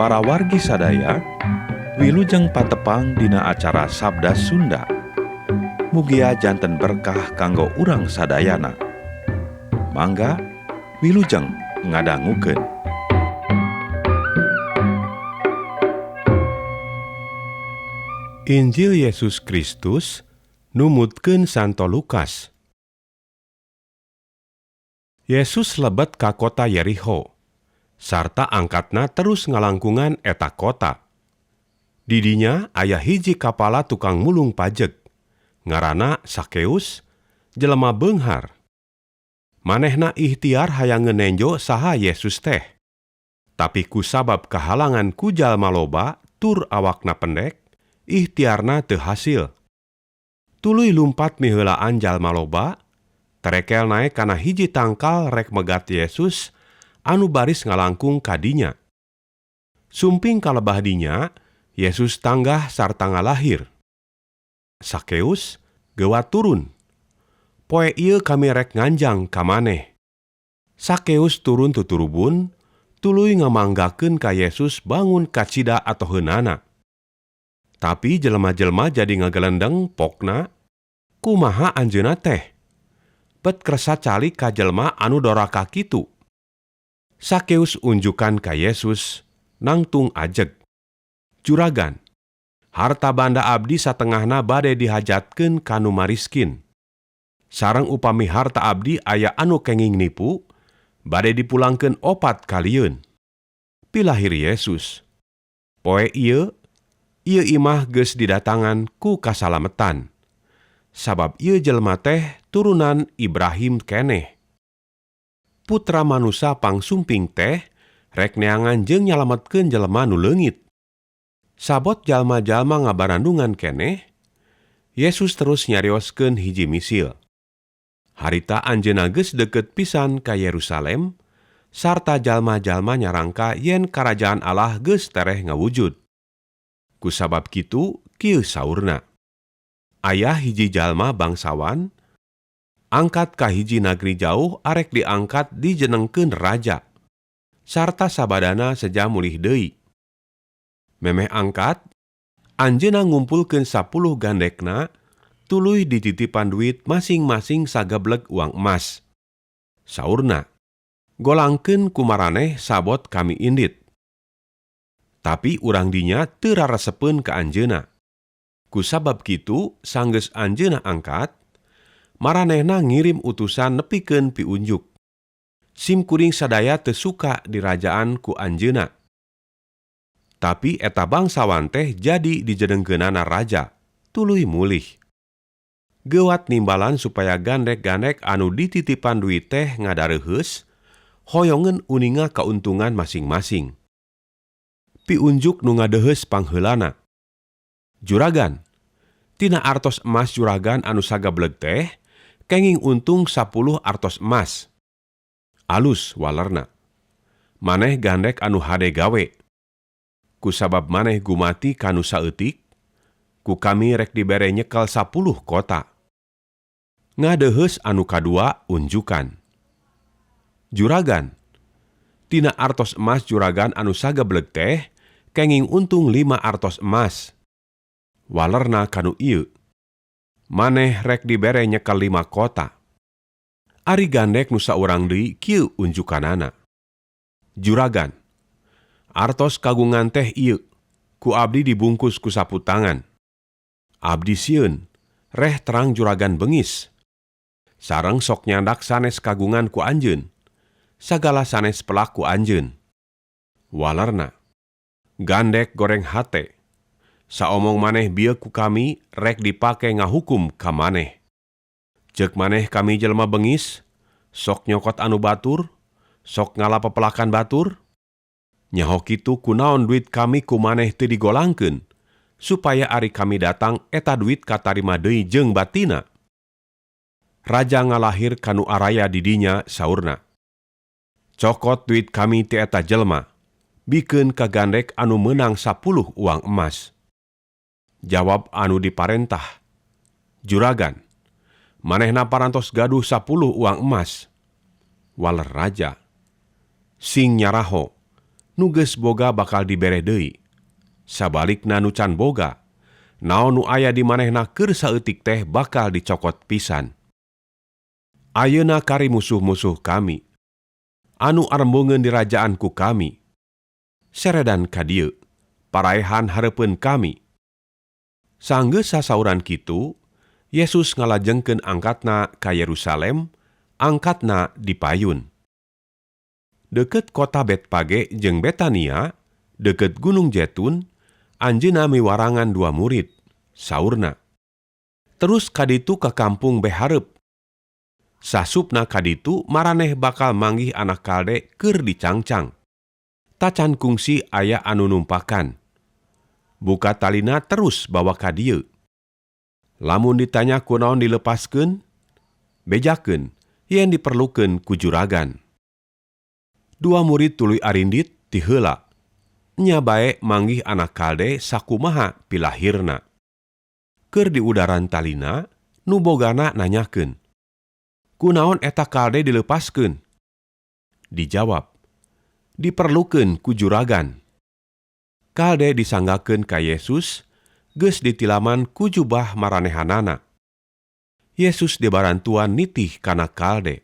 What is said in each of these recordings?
Para wargi sadaya, wilujeng patepang dina acara Sabda Sunda. Mugia janten berkah kanggo urang sadayana. Mangga wilujeng ngadangukeun. Injil Yesus Kristus numutkeun Santo Lukas. Yesus lebet ka kota Yerikho, sarta angkatna terus ngalangkungan eta kota. Di dinya aya hiji kapala tukang mulung pajeg, ngaranna Sakeus, jelema beunghar. Manehna ikhtiar hayang nenjo saha Yesus teh. Tapi kusabab kahalangan ku jalma loba tur awakna pendek, ikhtiarna teu hasil. Tuluy lumpat miheulaan jalma loba, terekel naek kana hiji tangkal rek megat Yesus anu baris ngalangkung ka dinya. Sumping ka lebah dinya, Yesus tanggah sarta ngalahir. Sakeus geuwat turun. Poe ieu kami rek nganjang ka maneh. Sakeus turun tuturubun, tuluy ngamanggakeun ka Yesus bangun kacida atoheunana. Tapi jelema-jelema jadi ngagelendeng pokna, kumaha anjeunna teh? Bet kersa calik ka jelema anu doraka kitu. Sakeus unjukan ka Yesus, nangtung ajeg. Juragan, harta banda abdi satengahna bade dihajatkeun ka nu mariskin. Sareng upami harta abdi aya anu kenging nipu, bade dipulangkeun 4 kalieun. Pilahir Yesus, poe ieu, ieu imah geus didatangan ku kasalametan. Sabab ieu jelema teh turunan Ibrahim keneh. Putra manusa pangsumping teh rek neangan jeung nyalametkeun jelema nu leungit. Sabot jalma-jalma ngabarandungan keneh, Yesus terus nyarioskeun hiji misil. Harita anjeunna geus deukeut pisan ka Yerusalem, sarta jalma-jalma nyarangka yen karajaan Allah geus tereh ngawujud. Kusabab kitu kieu saurna. Aya hiji jalma bangsawan, angkat ka hiji nagri jauh arek diangkat dijenengkeun raja, sarta sabadana seja mulih deui. Memeh angkat, anjeunna ngumpulkeun 10 gandekna, tuluy dititipan duit masing-masing sageblek uang emas. Saurna, golangkeun kumaraneh sabot kami indit. Tapi urang dinya teu raresepeun ka anjeunna. Kusabab kitu sanggeus anjeunna angkat, maranehna ngirim utusan nepikeun piunjuk. Sim kuring sadaya teu suka dirajaan ku anjeunna. Tapi eta bangsawan teh jadi dijenengkeunana raja, tuluy mulih. Geuwat nimbalan supaya gandek-gandek anu dititipan duit teh ngadareuheus, hoyongeun uninga kauntungan masing-masing. Piunjuk nu ngadeheus pangheulana. Juragan, tina artos emas juragan anu sagableg teh, kenging untung 10 artos emas. Alus walerna. Maneh gandek anu hade gawe. Kusabab maneh gumati kanu saeutik, ku kami rek dibere nyekel 10 kota. Ngadeheus anu kadua unjukan. Juragan, tina artos emas juragan anu sagableg teh, kenging untung 5 artos emas. Walerna kanu ieu. Maneh rek dibere nyekel 5 kota. Ari gandek nu saurang deui kieu unjukanana. Juragan, artos kagungan teh ieu, ku abdi dibungkus ku sapu tangan. Abdi sieun, reh terang juragan bengis. Sareng sok nyandak sanes kagungan ku anjeun, sagala sanes pelak ku anjeun. Walerna, gandek goreng hate, saomong maneh bieu ku kami rek dipake ngahukum ka maneh. Ceuk maneh kami jelema bengis, sok nyokot anu batur, sok ngala pepelakan batur. Nyaho kitu kunaon duit kami ku maneh teu digolangkeun, supaya ari kami datang eta duit katarima deui jeung batina. Raja ngalahir kanu araya di dinya saurna. Cokot duit kami ti eta jelema, bikeun ka gandek anu meunang 10 uang emas. Jawab anu diparentah, juragan, manehna parantos gaduh 10 uang emas. Waler raja, sing nyaraho, Nu geus boga bakal dibere deui. Sabalikna nu can boga, naon nu aya di manehna keur saeutik teh bakal dicokot pisan. Ayeuna kari musuh-musuh kami, anu arembungeun dirajaan ku kami, seredan ka dieu, paraehan hareupeun kami. Sanggeus sasauran kitu, Yesus ngalajengkeun angkatna ka Yerusalem, angkatna di payun. Deukeut kota Betpage jeung Betania, deukeut Gunung Jetun, anjeunna miwarangan dua murid, saurna. Terus kaditu ka kampung behareup. Sasupna kaditu maraneh bakal manggih anak kalde keur dicangcang. Tacan kungsi aya anu numpakan. Buka talina terus bawa ka dieu. Lamun ditanya kunaon dilepaskeun, bejakeun yen diperlukeun ku juragan. Dua murid tuluy arindit ti heula. Nya bae manggih anak kalde sakumaha pilahirna. Keur diudaran talina, nu bogana nanyakeun. Kunaon eta kalde dilepaskeun? Dijawab, diperlukeun ku juragan. Kalde disanggakeun ka Yesus, geus ditilaman ku jubah maranehanana. Yesus dibarantuan nitih kana kalde.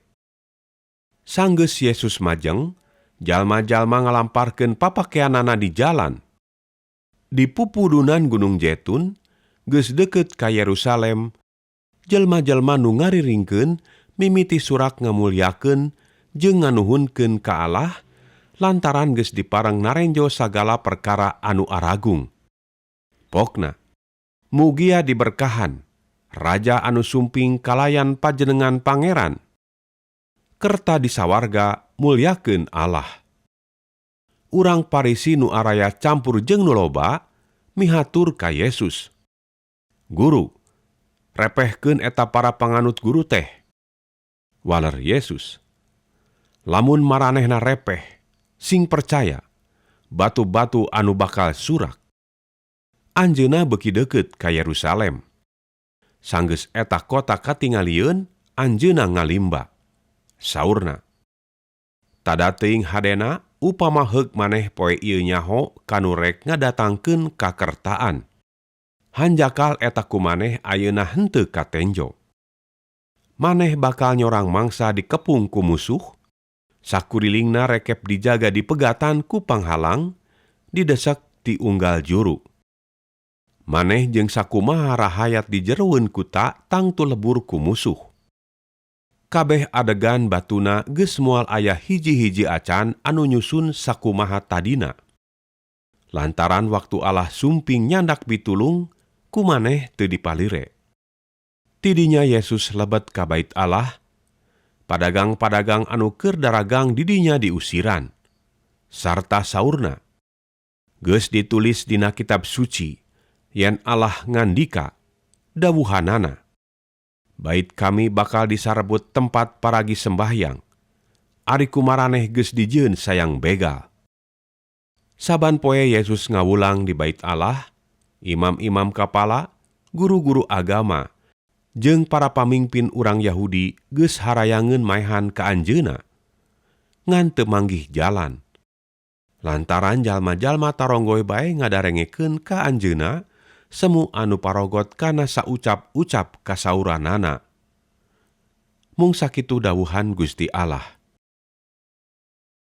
Sanggeus Yesus majeng, jalma-jalma ngalamparkeun papakeanana di jalan. Di pupudunan Gunung Jetun, geus deukeut ka Yerusalem, jelma-jelma nu ngariringkeun mimiti surak ngamulyakeun jeung nganuhunkeun ka Allah lantaran geus dipareng narenjo sagala perkara anu aragung. Pokna, mugia diberkahan, raja anu sumping kalayan pajenengan pangeran. Kerta di sawarga mulyakeun Allah. Urang Parisi nu araya campur jeung nu loba mihatur ka Yesus. Guru, repehkeun eta para panganut guru teh. Waler Yesus. Lamun maranehna repeh, sing percaya, batu-batu anu bakal surak. Anjeunna beuki deukeut ka Yerusalem. Sanggeus eta kota katingalieun, anjeunna ngalimba. Saurna, tada teuing hadena upama heug maneh poe ieu nyaho kanu rek ngadatangkeun kakertaan. Hanjakal eta ku maneh ayeuna henteu katenjo. Maneh bakal nyorang mangsa dikepung ku musuh, sakurilingna rekep dijaga dipegatan ku panghalang, didesek ti unggal juru. Maneh jeung sakumaha rahayat di jeroeun kuta tangtu lebur ku musuh. Kabeh adegan batuna geus moal aya hiji-hiji acan anu nyusun sakumaha tadina. Lantaran waktu Allah sumping nyandak pitulung, ku maneh teu dipalire. Tidinya Yesus lebet ka bait Allah, padagang-padagang anu keur daragang di dinya diusiran. Sarta saurna, geus ditulis dina kitab suci, yen Allah ngandika, dawuhanana. Bait kami bakal disarebut tempat paragi sembahyang. Ari kumaraneh geus dijieun sayang begal. Saban poe Yesus ngawulang di bait Allah, imam-imam kapala, guru-guru agama, jeung para pamimpin urang Yahudi geus harayangeun maehan ka anjeunna. Ngan teu manggih jalan. Lantaran jalma-jalma taronggoy bae ngadarengekeun ka anjeunna, semu anu parogot kana saucap-ucap kasauranana. Mung sakitu dawuhan Gusti Allah.